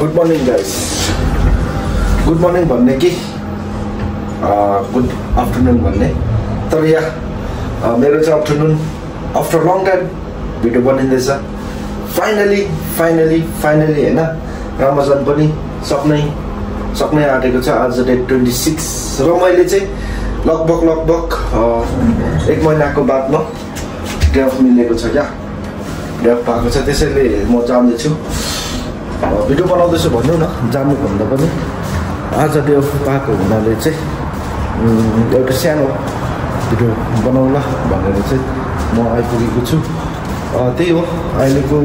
Good morning guys good morning भन्ने कि good afternoon भन्ने तर यहाँ मेरो चाहिँ afternoon after long time video बनिँदैछ फाइनली हैन रमजान पनि सक्नै आँटेको छ आज डेट 26 र मैले चाहिँ लगभग 1 महिनाको बादमा डे अफ मिलेको छ क्या डे अफ पाएको छ त्यसैले म जान्दैछु भिडियो बनाउँदैछु भन्नु न जान्नु भन्दा पनि आज डे अफ पाएको हुनाले चाहिँ एउटा सानो भिडियो बनाउला भनेर चाहिँ म आइपुगेको छु त्यही हो अहिलेको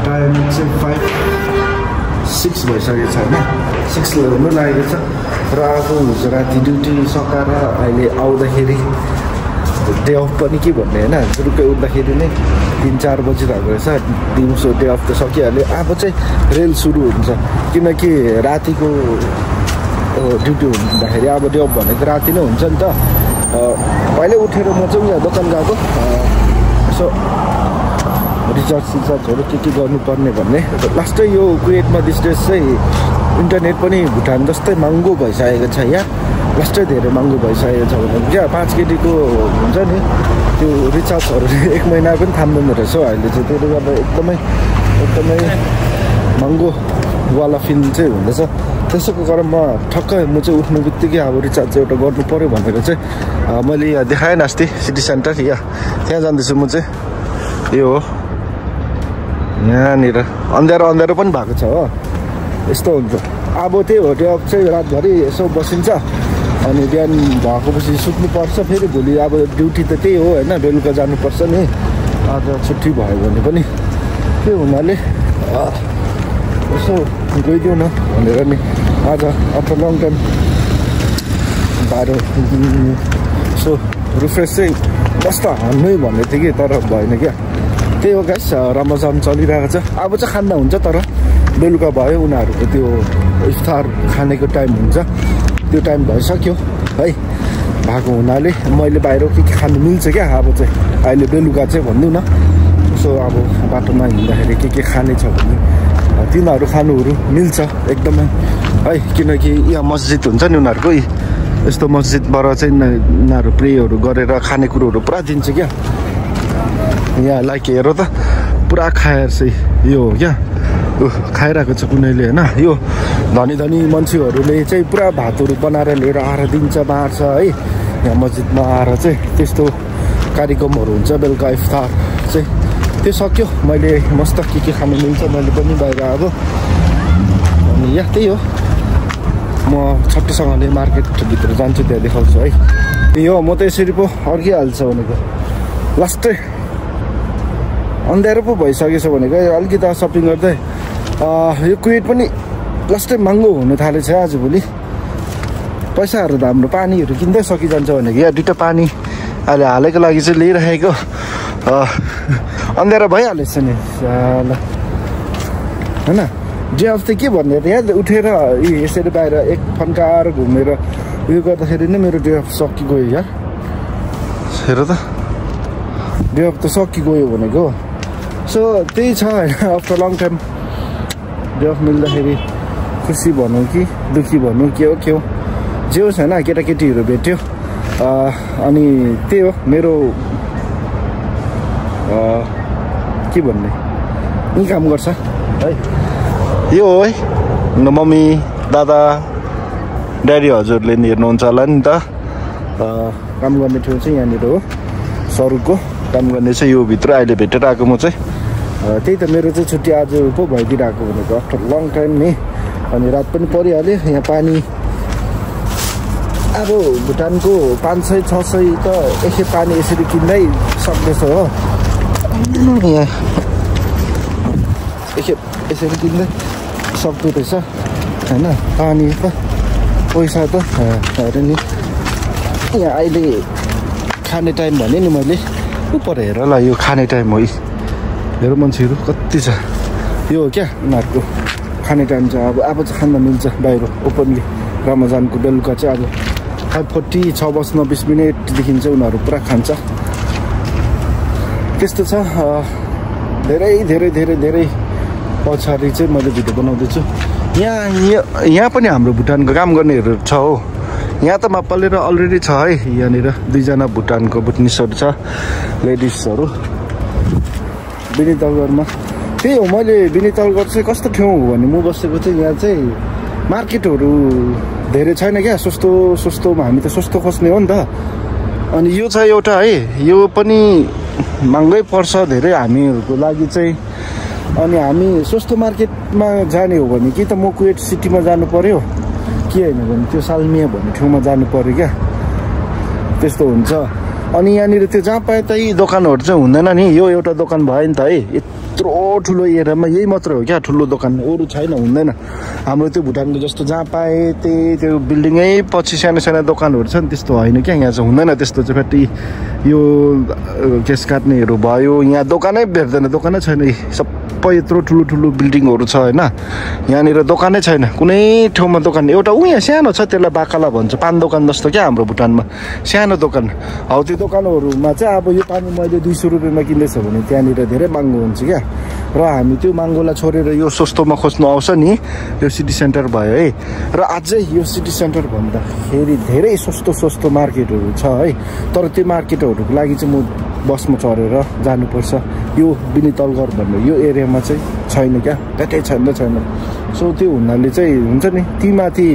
टाइम चाहिँ 5-6 भइसकेको छ होइन 6 हुनु लागेको छ र अब हिजो राति ड्युटी सकाएर अहिले आउँदाखेरि डे अफ पनि के भन्ने होइन रुकै उठ्दाखेरि नै 3-4 बजिरहेको रहेछ दिउँसो डे अफ त सकिहाल्यो अब चाहिँ रेल सुरु हुन्छ किनकि रातिको ड्युटी हुँदाखेरि अब डे अफ भनेको राति नै हुन्छ नि त पहिले उठेर म चाहिँ यहाँ दोकान गएको यसो रिचार्जहरू के गर्नुपर्ने भन्ने लास्टै यो कुवेतमा दिस डेज चाहिँ इन्टरनेट पनि भुटान जस्तै महँगो भइसकेको छ यहाँ लास्टै धेरै महँगो भइसकेको छ भने क्या 5 केटीको हुन्छ नि त्यो रिचार्जहरू 1 महिना पनि थाम्दैन रहेछ अहिले चाहिँ त्यसले गर्दा एकदमै महँगो वाला फिल चाहिँ हुँदैछ त्यसोको क्रममा ठक्कै म चाहिँ उठ्नु बित्तिकै अब रिचार्ज चाहिँ एउटा गर्नु पऱ्यो भनेर चाहिँ मैले यहाँ देखाएन अस्ति सिटी सेन्टर त्यहाँ जाँदैछु म चाहिँ यो हो यहाँनिर अँध्यारो पनि भएको छ हो यस्तो हुन्छ अब त्यही हो त्यो चाहिँ रातभरि यसो बसिन्छ अनि बिहान भएकोपछि सुत्नुपर्छ फेरि भोलि अब ड्युटी त त्यही हो होइन बेलुका जानुपर्छ नि आज छुट्टी भयो भने पनि त्यो हुनाले यसो गइदिउँ न भनेर नि आज आफ्टर लङ टाइम बाहिर यसो रिफ्रेस चाहिँ बस्दा हान्नै भन्ने थियो कि तर भएन क्या त्यही हो गाइस रमजान चलिरहेको छ अब चाहिँ खाँदा हुन्छ तर बेलुका भयो उनीहरूको त्यो इफ्तार खानेको टाइम हुन्छ त्यो टाइम भइसक्यो है भएको हुनाले मैले बाहिर के खानु मिल्छ क्या अब चाहिँ अहिले बेलुका चाहिँ भनिदिउँ न सो अब बाटोमा हिँड्दाखेरि के खाने छ भने तिनीहरू खानुहरू मिल्छ एकदमै है किनकि यहाँ मस्जिद हुन्छ नि उनीहरूको यस्तो मस्जिदबाट चाहिँ उनीहरू प्रेहरू गरेर खानेकुरोहरू पुरा दिन्छ क्या यहाँ लाइक हेर त पुरा खाएर चाहिँ यो हो क्या खाइरहेको छ कुनैले होइन यो धनी मान्छेहरूले चाहिँ पुरा भातहरू बनाएर लिएर आएर दिन्छ बाँड्छ है यहाँ मस्जिदमा आएर चाहिँ त्यस्तो कार्यक्रमहरू हुन्छ बेलुका इफ्तार चाहिँ त्यो सक्यो मैले मस्त के खानु मिल्छ मैले पनि बाहिर अब अनि यहाँ त्यही हो म छट्टीसँगले मार्केटभित्र जान्छु त्यहाँ देखाउँछु है त्यही हो म त यसरी पो अर्किहाल्छ भनेको लास्टै अँध्यारो पो भइसकेछ भनेको अलिकति सपिङ गर्दै यो कुवेत पनि लास्टै महँगो हुनु थालेछ आजभोलि पैसाहरू त हाम्रो पानीहरू किन्दै सकिजान्छ भनेको यहाँ 2टा पानी अहिले हालैको लागि चाहिँ लिइरहेको अँध्यारो भइहालेछ नि होइन डे अफ त के भन्ने यहाँ उठेर यसरी बाहिर एक फन्काएर घुमेर उयो गर्दाखेरि नै मेरो डे अफ सकिगयो यार हेर त डे अफ त सकिगयो भनेको सो त्यही छ होइन after long time day off मिल्दाखेरि खुसी भनौँ कि दुःखी भनौँ के हो जे होस् होइन केटाकेटीहरू भेट्यो अनि त्यही हो मेरो के भन्ने यहीँ काम गर्छ है यो हो है मम्मी दादा ड्याडी हजुरले हेर्नुहुन्छ होला नि त काम गर्ने ठाउँ चाहिँ यहाँनिर हो सरुको काम गर्ने चाहिँ यो भित्र अहिले भेटेर आएको म चाहिँ त्यही त मेरो चाहिँ छुट्टी आज पो भइदिइरहेको भनेको आफ्टर लङ टाइम नि अनि रात पनि परिहाल्यो यहाँ पानी अब भुटानको 500-600 त एकखेप पानी यसरी किन्दै सक्दैछ हो यहाँ एकखेप यसरी किन्दै सक्दो रहेछ होइन पानी त पैसा त हेर नि यहाँ अहिले खाने टाइम भने नि मैले उपर हेर ल यो खाने टाइम हो हेर मान्छेहरू कति छ यो हो क्या उनीहरूको खाने टाइम चाहिँ अब चाहिँ खान मिल्छ बाहिर ओपनली रमजानको बेलुका चाहिँ अब 5:40-6:20 चाहिँ उनीहरू पुरा खान्छ त्यस्तो छ धेरै पछाडि चाहिँ मैले भिडियो बनाउँदैछु। यहाँ पनि हाम्रो भुटानको काम गर्नेहरू छ हो। यहाँ त मापलेर अलरेडी छ है। यहाँनिर 2 जना भुटानको भुटनिसहरू छ, लेडिजहरू। बिनितलगढमा त्यही हो। मैले बिनितलगढ चाहिँ कस्तो ठाउँ हो भने म बसेको चाहिँ यहाँ चाहिँ मार्केटहरू धेरै छैन क्या। सस्तोमा हामी त सस्तो खोज्ने हो नि त। अनि यो छ एउटा है, यो पनि महँगै पर्छ धेरै हामीहरूको लागि चाहिँ। अनि हामी सस्तो मार्केटमा जाने हो भने कि त म कुवेट सिटीमा जानु पर्यो के होइन भने त्यो सालमिया भन्ने ठाउँमा जानु पर्यो क्या, त्यस्तो हुन्छ। अनि यहाँनिर त्यो जहाँ पाए त यी दोकानहरू चाहिँ हुँदैन नि। यो एउटा दोकान भयो नि त है। यत्रो ठुलो एरियामा यही मात्र हो क्या ठुलो दोकान, अरू छैन, हुँदैन। हाम्रो त्यो भुटानको जस्तो जहाँ पाए त्यो बिल्डिङै पछि सानो सानो दोकानहरू छ नि, त्यस्तो होइन क्या। यहाँ चाहिँ हुँदैन त्यस्तो चाहिँ। फेरि यो केस काट्नेहरू भयो, यहाँ दोकानै भेट्दैन, दोकानै छैन। सबै यत्रो ठुलो बिल्डिङहरू छ होइन। यहाँनिर दोकानै छैन कुनै ठाउँमा। दोकान एउटा यहाँ सानो छ, त्यसलाई बाकाला भन्छ, पान दोकान जस्तो क्या हाम्रो भुटानमा, सानो दोकान। हौ त्यो दोकानहरूमा चाहिँ अब यो पानी मैले 200 रुपियाँमा किन्दैछ भने त्यहाँनिर धेरै महँगो हुन्छ क्या। र हामी त्यो महँगोलाई छोडेर यो सस्तोमा खोज्नु आउँछ नि। यो सिटी सेन्टर भयो है। र अझै यो सिटी सेन्टर भन्दाखेरि धेरै सस्तो मार्केटहरू छ है। तर त्यो मार्केटहरूको लागि चाहिँ म बसमा चढेर जानुपर्छ। यो बिनितलगढ भन्ने यो एरियामा चाहिँ छैन क्या, त्यतै छैन। सो त्यो हुनाले चाहिँ हुन्छ नि, तीमाथि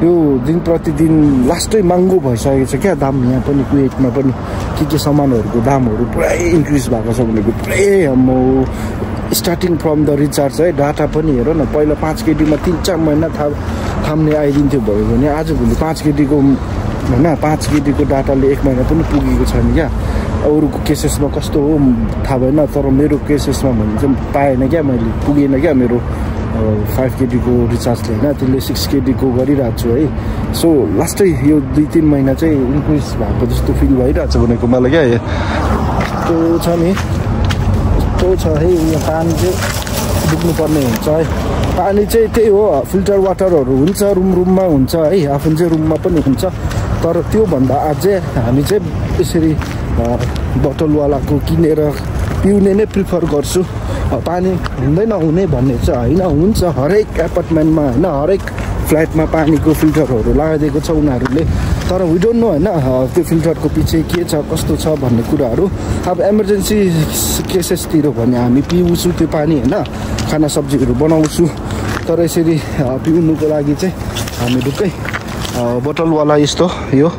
यो दिन प्रतिदिन लास्टै महँगो भइसकेको छ क्या दाम। यहाँ पनि कुवेटमा पनि के सामानहरूको दामहरू पुरै इन्क्रिज भएको छ भनेको, पुरै। म स्टार्टिङ फ्रम द रिचार्ज है, डाटा पनि हेर न। पहिला 5 केटीमा 3-4 महिना थाम्ने आइदिन्थ्यो भयो भने आजभोलि 5 केटीको होइन, 5 केटीको डाटाले 1 महिना पनि पुगेको छैन क्या। अरूको केसेसमा कस्तो हो थाहा भएन, तर मेरो केसेसमा भने चाहिँ पाएन क्या, मैले पुगेन क्या मेरो 5 केटीको रिचार्जले होइन। त्यसले 6 केटीको गरिरहेको छु है। सो लास्टै यो 2-3 महिना चाहिँ इन्क्रिज भएको जस्तो फिल भइरहेको छ भनेको मलाई क्या। यस्तो छ नि, यस्तो छ है। यहाँ पानी चाहिँ बोक्नुपर्ने हुन्छ है। पानी चाहिँ त्यही हो, फिल्टर वाटरहरू हुन्छ, रुममा हुन्छ है। आफ्नो चाहिँ रुममा पनि हुन्छ। तर त्योभन्दा अझै हामी चाहिँ यसरी बोतलवालाको किनेर पिउने नै प्रिफर गर्छु। पानी हुँदै नहुने भन्ने चाहिँ होइन, हुन्छ। हरेक एपार्टमेन्टमा होइन, हरेक फ्ल्याटमा पानीको फिल्टरहरू लगाइदिएको छ उनीहरूले। तर वी डोन्ट नो होइन त्यो फिल्टरको पछि के छ कस्तो छ भन्ने कुराहरू। अब इमर्जेन्सी केसेसतिर भने हामी पिउँछु त्यो पानी होइन, खाना सब्जीहरू बनाउँछु। तर यसरी पिउनुको लागि चाहिँ हामी ढुक्कै बोतलवाला यस्तो यो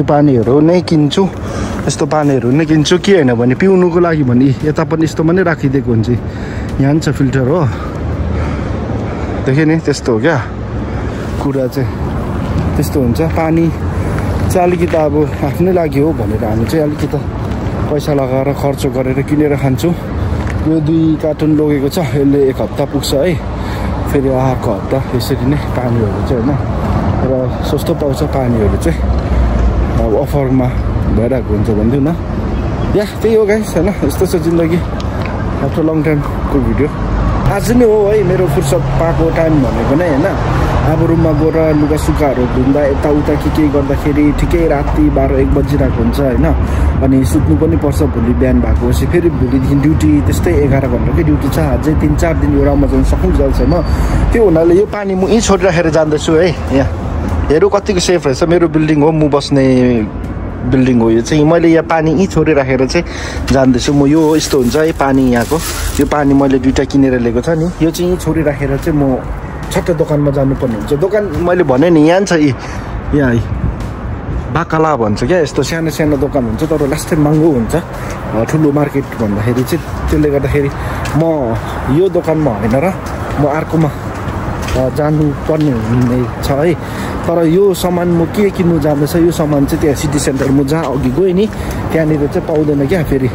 पानीहरू नै किन्छु। यस्तो पानीहरू नै किन्छु के होइन भने पिउनुको लागि भने यता पनि यस्तोमा नै राखिदिएको हुन्छ। यहाँ छ फिल्टर हो, देखेँ नि, त्यस्तो हो क्या कुरा चाहिँ। त्यस्तो हुन्छ। पानी चाहिँ अलिकति अब आफ्नै लागि हो भनेर हामी चाहिँ अलिकति पैसा लगाएर खर्च गरेर किनेर खान्छौँ। यो 2 कार्टुन लगेको छ, यसले 1 हप्ता पुग्छ है। फेरि आएको हप्ता यसरी नै पानीहरू चाहिँ होइन। र सस्तो पाउँछ पानीहरू चाहिँ, अब अफरमा भइरहेको हुन्छ भन्थ्यो न। या त्यही हो गाइस होइन। यस्तो छ जिन्दगी आफ्टर लङ टाइमको भिडियो। आज नै हो है मेरो फुर्सद पाएको टाइम भनेको नै होइन। अब रुममा गएर लुगा सुक्खाहरू धुँदा यताउता के गर्दाखेरि ठिकै राति 12-1 बजिरहेको हुन्छ होइन। अनि सुत्नु पनि पर्छ भोलि बिहान भएपछि। फेरि भोलिदेखि ड्युटी त्यस्तै 11 घन्टाकै ड्युटी छ। अझै 3-4 दिन यो रमजान सकिन्जेलसम्म। त्यो हुनाले यो पानी म यहीँ छोडिराखेर जाँदैछु है। यहाँ हेरौँ कतिको सेफ रहेछ। मेरो बिल्डिङ हो, म बस्ने बिल्डिङ हो यो चाहिँ। मैले यहाँ पानी यहीँ छोडिराखेर चाहिँ जाँदैछु म। यो यस्तो हुन्छ है पानी यहाँको। यो पानी मैले 2टा किनेर लिएको छ नि, यो चाहिँ यहीँ छोडिराखेर चाहिँ म छट्ट दोकानमा जानुपर्ने हुन्छ। दोकान मैले भने नि यहाँ छ, यहाँ है बाकाला भन्छ क्या। यस्तो सानो दोकान हुन्छ, तर लास्टै महँगो हुन्छ ठुलो मार्केट भन्दाखेरि चाहिँ। त्यसले गर्दाखेरि म यो दोकानमा होइन र म अर्कोमा जानुपर्ने हुने छ है। तर यो सामान म के किन्नु जाँदैछ, यो सामान चाहिँ त्यहाँ सिटी सेन्टर म जहाँ अघि गएँ नि त्यहाँनिर चाहिँ पाउँदैन क्या। फेरि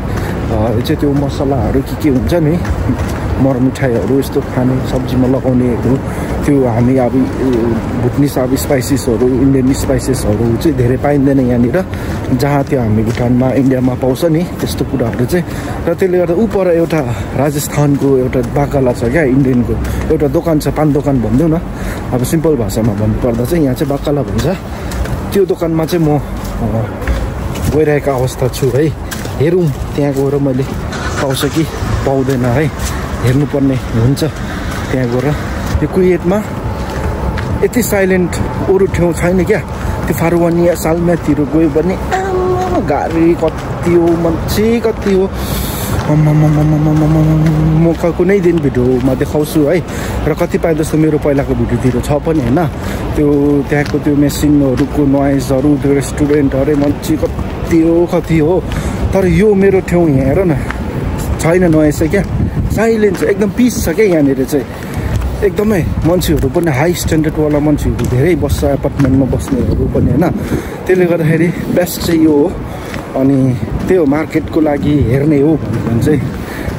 चाहिँ त्यो मसलाहरू के हुन्छ नि, मरमिठाईहरू यस्तो खाने सब्जीमा लगाउनेहरू, त्यो हामी अब भुटनिस अब स्पाइसेसहरू, इन्डियन स्पाइसेसहरू चाहिँ धेरै पाइँदैन यहाँनिर। जहाँ त्यो हामी भुटानमा इन्डियामा पाउँछ नि त्यस्तो कुराहरू चाहिँ। र त्यसले गर्दा पर एउटा राजस्थानको एउटा बाकाला छ क्या, इन्डियनको एउटा दोकान छ, पान दोकान भनिदिउँ न अब सिम्पल भाषामा भन्नुपर्दा चाहिँ। यहाँ चाहिँ बाकाला भन्छ। त्यो दोकानमा चाहिँ म गइरहेको अवस्था छु है। हेरौँ त्यहाँ गएर मैले पाउँछ कि पाउँदैन है। हेर्नुपर्ने हुन्छ त्यहाँ गएर यो कुवेतमा यति साइलेन्ट अरू ठाउँ छैन क्या त्यो फारुवानिया सालमातिर गयो भने गाडी कति हो मान्छे कति हो म कुनै दिन भिडियोमा देखाउँछु है र कतिपय जस्तो मेरो पहिलाको भिडियोतिर छ पनि होइन त्यो त्यहाँको त्यो मेसिनहरूको नोइजहरू त्यो रेस्टुरेन्टहरू मान्छे कति हो तर यो मेरो ठाउँ यहाँ हेर न छैन नोइज चाहिँ क्या साइलेन्ट छ एकदम पिस छ क्या यहाँनिर चाहिँ एकदमै मान्छेहरू पनि हाई स्ट्यान्डर्डवाला मान्छेहरू धेरै बस्छ एपार्टमेन्टमा बस्नेहरू पनि होइन त्यसले गर्दाखेरि बेस्ट चाहिँ यो हो अनि त्यो मार्केटको लागि हेर्ने हो भने चाहिँ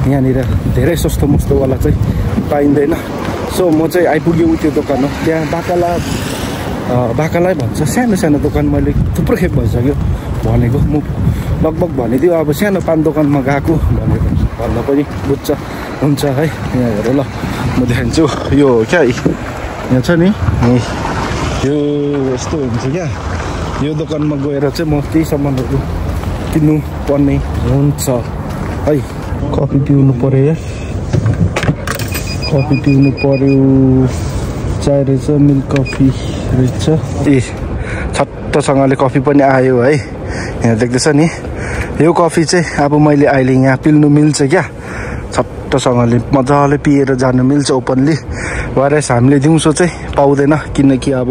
यहाँनिर धेरै सस्तो मस्तोवाला चाहिँ पाइँदैन सो म चाहिँ आइपुग्यो त्यो दोकान हो त्यहाँ बाकालाई भन्छ सानो सानो दोकान मैले थुप्रो खेप भइसक्यो भनेको म लगभग भनिदियो अब सानो पान दोकानमा गएको भनेको भन्दा पनि बुझ्छ हुन्छ है यहाँ हेर ल म देखान्छु यो क्या यहाँ छ नि यो यस्तो हुन्छ क्या यो दोकानमा गएर चाहिँ म केही सामानहरू किन्नु पर्ने हुन्छ है कफी पिउनु पर्यो यार कफी पिउनु पर्यो चाय रहेछ मिल्क कफी रहेछ ए छट्टसँगले कफी पनि आयो है यहाँ देख्दैछ नि यो कफी चाहिँ अब मैले अहिले यहाँ पिल्नु मिल्छ क्या छट्टसँगले मजाले पिएर जानु मिल्छ ओपनली भएरस हामीले दिउँसो चाहिँ पाउँदैन किनकि अब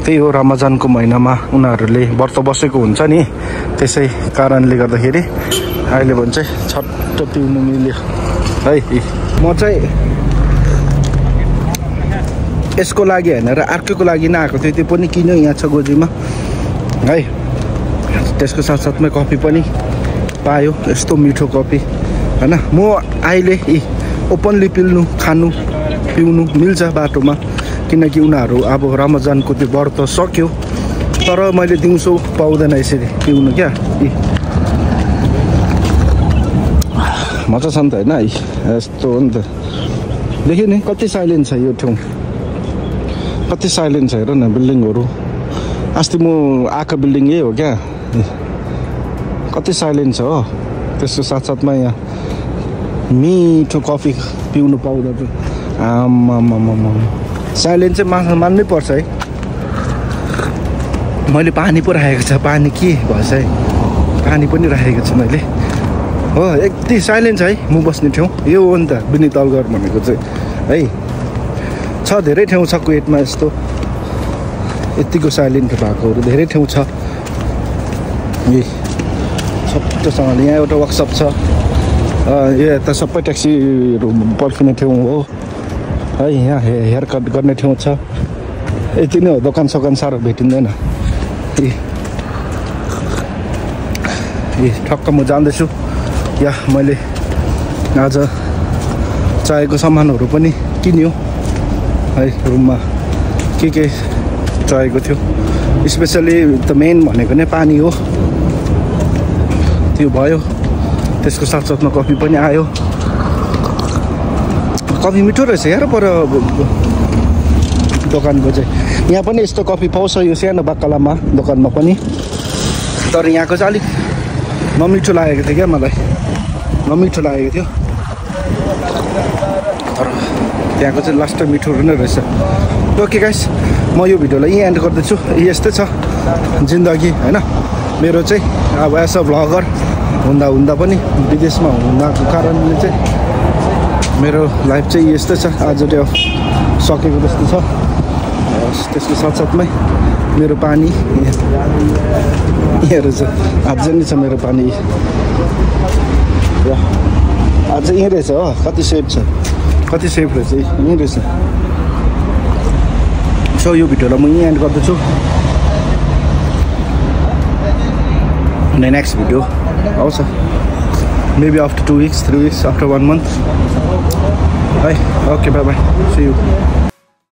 त्यही हो रमजानको महिनामा उनीहरूले व्रत बसेको हुन्छ नि त्यसै कारणले गर्दाखेरि अहिले भने चाहिँ छट्ट पिउनु मिल्यो है म चाहिँ यसको लागि होइन र अर्कोको लागि नआएको थियो त्यो पनि किन्यो यहाँ छ गोजीमा है त्यसको साथसाथमै कफी पनि पायो यस्तो मिठो कफी होइन म अहिले ओपनली पिउनु मिल्छ बाटोमा किनकि उनीहरू अब रमजानको त्यो व्रत सक्यो तर मैले दिउँसो पाउँदैन यसरी पिउनु क्या मजा छ नि त होइन यस्तो हो नि त देख्यो नि कति साइलेन्ट छ यो ठाउँ कति साइलेन्ट छ हेर न बिल्डिङहरू अस्ति म आएको बिल्डिङ यही हो क्या कति साइलेन्ट छ हो त्यसको साथसाथमा यहाँ मिठो कफी पिउनु पाउँदा त आम्मामामा साइलेन्ट चाहिँ मान्नै पर्छ है मैले पानी पो राखेको छ पानी के भएछ है पानी पनि राखेको छु मैले हो यति साइलेन्ट छ है म बस्ने ठाउँ यो हो नि त विनितलगर भनेको चाहिँ है छ धेरै ठाउँ छ कुवेतमा यस्तो यतिको साइलेन्ट भएकोहरू धेरै ठाउँ छ यही छट्टसँगले यहाँ एउटा वर्कसप छ यो यता सबै ट्याक्सीहरू पर्खिने ठाउँ हो है यहाँ हेयर कट गर्ने ठाउँ छ यति नै हो दोकान सोकान साह्रो भेटिँदैन ठक्क म जाँदैछु या मैले आज चाहिएको सामानहरू पनि किन्यो है रुममा के चाहिएको थियो स्पेसली त मेन भनेको नै पानी हो त्यो भयो त्यसको साथसाथमा कफी पनि आयो कफी मिठो रहेछ यार पर दोकानको चाहिँ यहाँ पनि यस्तो कफी पाउँछ यो सानो बाक्कालामा दोकानमा पनि तर यहाँको चाहिँ अलिक नमिठो लागेको थियो क्या मलाई नमिठो लागेको थियो तर त्यहाँको चाहिँ लास्ट मिठो नै रहेछ ओके गाइस म यो भिडियोलाई यहीँ एन्ड गर्दैछु यस्तै छ जिन्दगी होइन मेरो चाहिँ अब एज अ भ्लगर हुँदा पनि विदेशमा हुँदाको कारणले चाहिँ मेरो लाइफ चाहिँ यस्तै छ आज त्यो सकेको जस्तो छ त्यसको साथसाथमै मेरो पानी यहाँ रहेछ आज नै छ मेरो पानी आज यहीँ रहेछ हो कति सेफ छ कति सेफ रहेछ यहीँ रहेछ सो यो भिडियोलाई म यहीँ एन्ड गर्दैछु नेक्स्ट भिडियो आउँछ maybe after 2 weeks 3 weeks after 1 month है okay bye bye see you